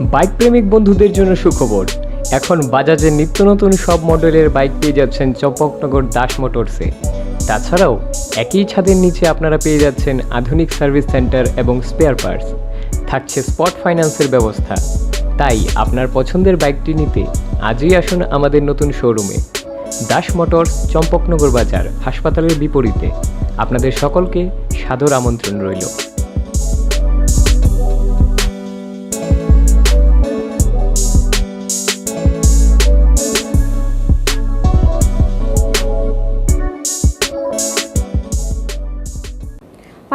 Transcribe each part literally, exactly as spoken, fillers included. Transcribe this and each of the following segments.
বাইক প্রেমিক বন্ধুদের জন্য সুখবর। এখন বাজাজের নিত্য নতুন সব মডেলের বাইক পেয়ে যাচ্ছেন চম্পকনগর দাস মোটরসে। তাছাড়াও একই ছাদের নিচে আপনারা পেয়ে যাচ্ছেন আধুনিক সার্ভিস সেন্টার এবং স্পেয়ার পার্টস। থাকছে স্পট ফাইন্যান্সের ব্যবস্থা। তাই আপনার পছন্দের বাইকটি নিতে আজই আসুন আমাদের নতুন শোরুমে। দাস মোটরস, চম্পকনগর বাজার, হাসপাতালের বিপরীতে। আপনাদের সকলকে সাদর আমন্ত্রণ রইল।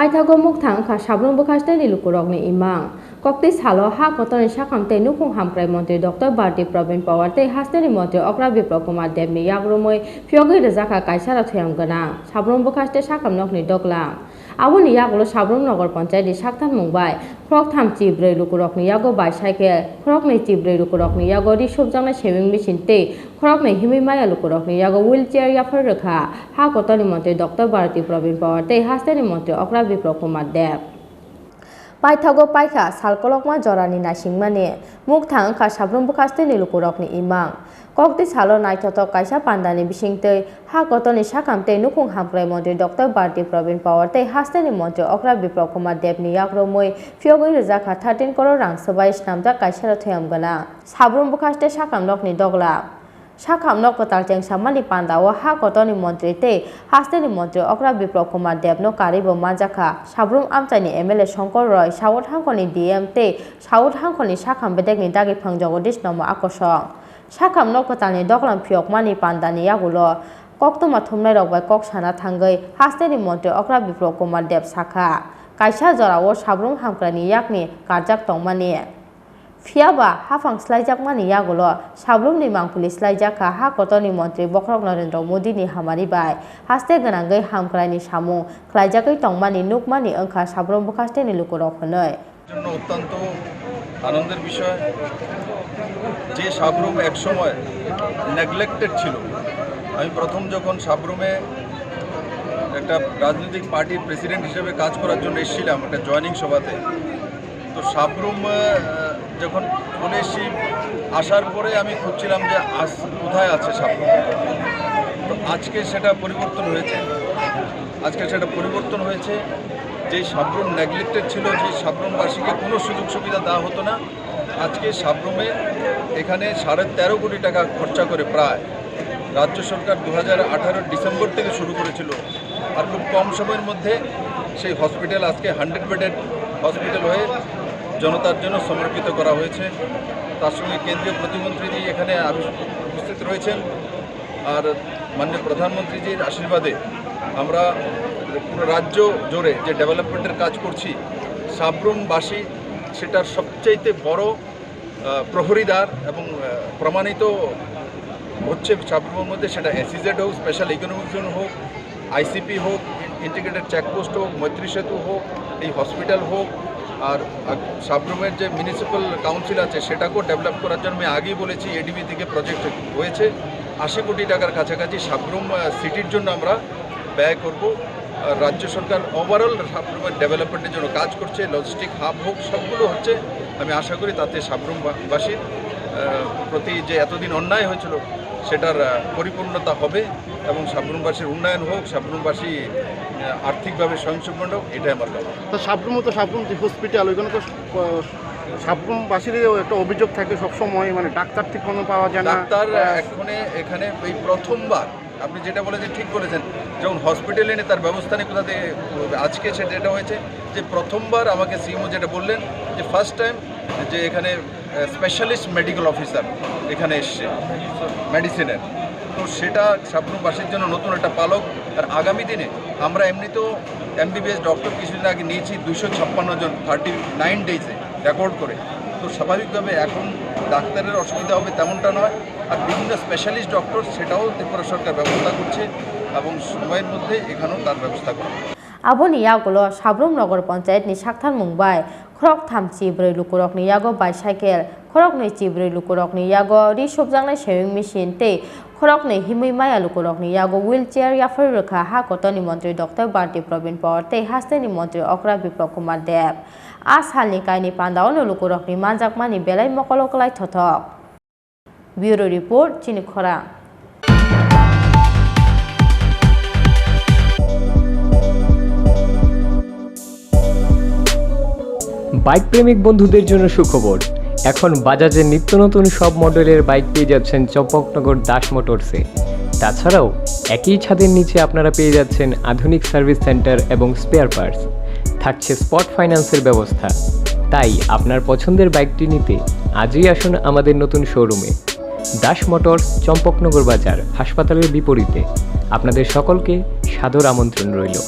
Paithago mukthang wngkha Sabrum bwkhaste ni lukurokni imang. Kokti salo ha kotorni sakham tei nukhung hamkrai montri Doctor Bharti Probin Pawar tei hasteni montri Okra Biplab Kumar Debni yak romwi phiyogwi rwjakha kaisa rathuyam gwnang Sabrum bwkhaste sakham nokni doklam. Aboni yagulo Sabrum Nogor Panchayatni saktharmung bai khoroktham chibrwi lukurokni yago bicycle, khoroknwi chibrwi lukurokni yago ri supjaknai sewing machine tei khoroknwi himwi maya lukurokni yago wheelchair yaphar rwkha ha kotorni montri Doctor Bharti Probin Pawar tei hasteni montri Okra Biplab Kumar Deb. Paithago paikha sal kolokma jorani naisingmani, mukthang wngkha Sabrum bwkhasteni lukurokni imang. Kokti salo naithothok kaisa pandani bisingtwi ha kotorni sakham tei nukhung hamkrai montri Doctor Bharti Probin Pawar tei hasteni montri Okra Biplab Kumar Debni yak romwi phiyogwi rwjakha thirteen koror rang swbai swnamjak kaisa rathuyam gwnang Sabrum bwkhaste sakham nokni doklam. Sakham nok kwtal chengsamani pandao ha kotorni montri tei hasteni montri Okra Biplab Kumar Debno karwibo manjakha Sabrum amchaini M L A Shankar Roy, South Hangkoni D M tei South Hangkoni sakham bedekni dagi phang Jagadish Nomo Akosong. Sakham nok kwtalni doklam phiyokmani pandani yagulo koktwma thumnairok bai kok sana thangwi hasteni montri Okra Biplab Kumar Deb sakha, kaisa jorao Sabrum hamkraini yakni karjak tongmani. Phiya ba, haphang slaijakmani yagulo Sabrumni mangpili slaijakha ha kotorni montri bokhorok Narendra Modini hamari bai haste gwnangwi hamkraini samung khlaijagwi tongmani nukmani wngkha Sabrum bwkhasteni lukurok hwnwi. জন্য অত্যন্ত আনন্দের বিষয় যে সাবরুম একসময় নেগলেক্টেড ছিল। আমি প্রথম যখন সাবরুমে একটা রাজনৈতিক পার্টির প্রেসিডেন্ট হিসেবে কাজ করার জন্য এসেছিলাম একটা জয়েনিং সভাতে, তো সাবরুম, আহ, যখন চলে এসেছি, আসার পরে আমি খুঁজছিলাম যে আজ কোথায় আছে সাবরুম। তো আজকে সেটা পরিবর্তন হয়েছে, আজকে সেটা পরিবর্তন হয়েছে। যেই সাবরুম নেগলেক্টেড ছিল, সেই সাবরুমবাসীকে কোনো সুযোগ সুবিধা দেওয়া হতো না, আজকে সাবরুমে এখানে সাড়ে তেরো কোটি টাকা খরচা করে প্রায় রাজ্য সরকার দু হাজার আঠারো ডিসেম্বর থেকে শুরু করেছিল, আর খুব কম সময়ের মধ্যে সেই হসপিটাল আজকে হান্ড্রেড বেডেড হসপিটাল হয়ে জনতার জন্য সমর্পিত করা হয়েছে। তার সঙ্গে কেন্দ্রীয় প্রতিমন্ত্রীজি এখানে আবি-, উপস্থিত রয়েছেন। আর মাননীয় প্রধানমন্ত্রীজির আশীর্বাদে আমরা পুরো রাজ্য জুড়ে যে ডেভেলপমেন্টের কাজ করছি, সাবরুমবাসী সেটার সবচাইতে বড়, আহ, প্রহরীদার এবং, আহ, প্রমাণিত হচ্ছে সাবরুমের মধ্যে, সেটা এসইজেড হোক, স্পেশাল ইকোনমিক জোন হোক, আইসিপি হোক, ইন্টিগ্রেটেড চেকপোস্ট হোক, মৈত্রী সেতু হোক, এই হসপিটাল হোক, আর, আর সাবরুমের যে মিউনিসিপ্যাল কাউন্সিল আছে, সেটাকেও ডেভেলপ করার জন্য আমি আগেই বলেছি, এডিবি থেকে প্রজেক্ট হয়েছে, আশি কোটি টাকার কাছাকাছি সাবরুম, আহ, সিটির জন্য আমরা ব্যয় করব। আর রাজ্য সরকার ওভারঅল সাবরুমের ডেভেলপমেন্টের জন্য কাজ করছে, লজিস্টিক হাব হোক, সবগুলো হচ্ছে। আমি আশা করি তাতে সাবরুমবাসীর, আহ, প্রতি যে এতদিন অন্যায় হয়েছিল, সেটার, আহ, পরিপূর্ণতা হবে এবং সাবরুমবাসীর উন্নয়ন হোক, সাবরুমবাসী, আহ, আর্থিকভাবে স্বয়ংসম্পূর্ণ হোক, এটাই আমার কামনা। তো সাবরুমও তো সাবরুম যে হসপিটাল, ওইখানে তো, আহ, সাবরুমবাসীরও একটা অভিযোগ থাকে সবসময়, মানে ডাক্তার ঠিক মতো পাওয়া যায় না। ডাক্তার আহ, এখানে, এখানে এই প্রথমবার, আপনি যেটা বলেছেন ঠিক বলেছেন, যখন হসপিটাল এনে তার ব্যবস্থা নেই, কোথা থেকে করবে? আজকে সেটা, এটা হয়েছে যে প্রথমবার আমাকে সিইএমও যেটা বললেন যে ফার্স্ট টাইম যে এখানে, আহ, স্পেশালিস্ট মেডিকেল অফিসার এখানে এসছে মেডিসিনের, তো সেটা সাবরুমবাসীর জন্য নতুন একটা পালক। আর আগামী দিনে আমরা এমনিতেও এমবিবিএস ডক্টর কিছুদিন আগে নিয়েছি দুইশো ছাপ্পান্ন জন, থার্টি নাইন ডেজে রেকর্ড করে। তো স্বাভাবিকভাবে এখন ডাক্তারের অসুবিধা হবে তেমনটা নয়, আর বিভিন্ন স্পেশালিস্ট ডক্টর সেটাও ত্রিপুরা সরকার ব্যবস্থা করছে এবং সময়ের মধ্যে এখানেও তার ব্যবস্থা করবে। Aboni yagulo Sabrum Nogor Panchayatni saktharmung bai khoroktham chibrwi lukurokni yago bicycle, khoroknwi chibrwi lukurokni yago ri supjaknai sewing machine tei khoroknwi himwi maya lukurokni yago wheelchair yaphar rwkha ha kotorni montri Doctor Bharti Probin Pawar tei hasteni montri Okra Biplab Kumar Deb. A salni kaini pandao no lukurokni manjakmani belai mokolo kwlai thothok. Bureau Report, Chini Khorang. Bike প্রেমিক বন্ধুদের জন্য সুখবর। এখন বাজাজের নিত্য নতুন সব মডেলের বাইক পেয়ে যাচ্ছেন চম্পকনগর দাস মোটরসে। তাছাড়াও একই ছাদের নিচে আপনারা পেয়ে যাচ্ছেন আধুনিক সার্ভিস সেন্টার এবং স্পেয়ার পার্টস। থাকছে স্পট ফাইন্যান্সের ব্যবস্থা। তাই আপনার পছন্দের বাইকটি নিতে আজই আসুন আমাদের নতুন শোরুমে। দাস মোটরস, চম্পকনগর বাজার, হাসপাতালের বিপরীতে। আপনাদের সকলকে সাদর আমন্ত্রণ রইল।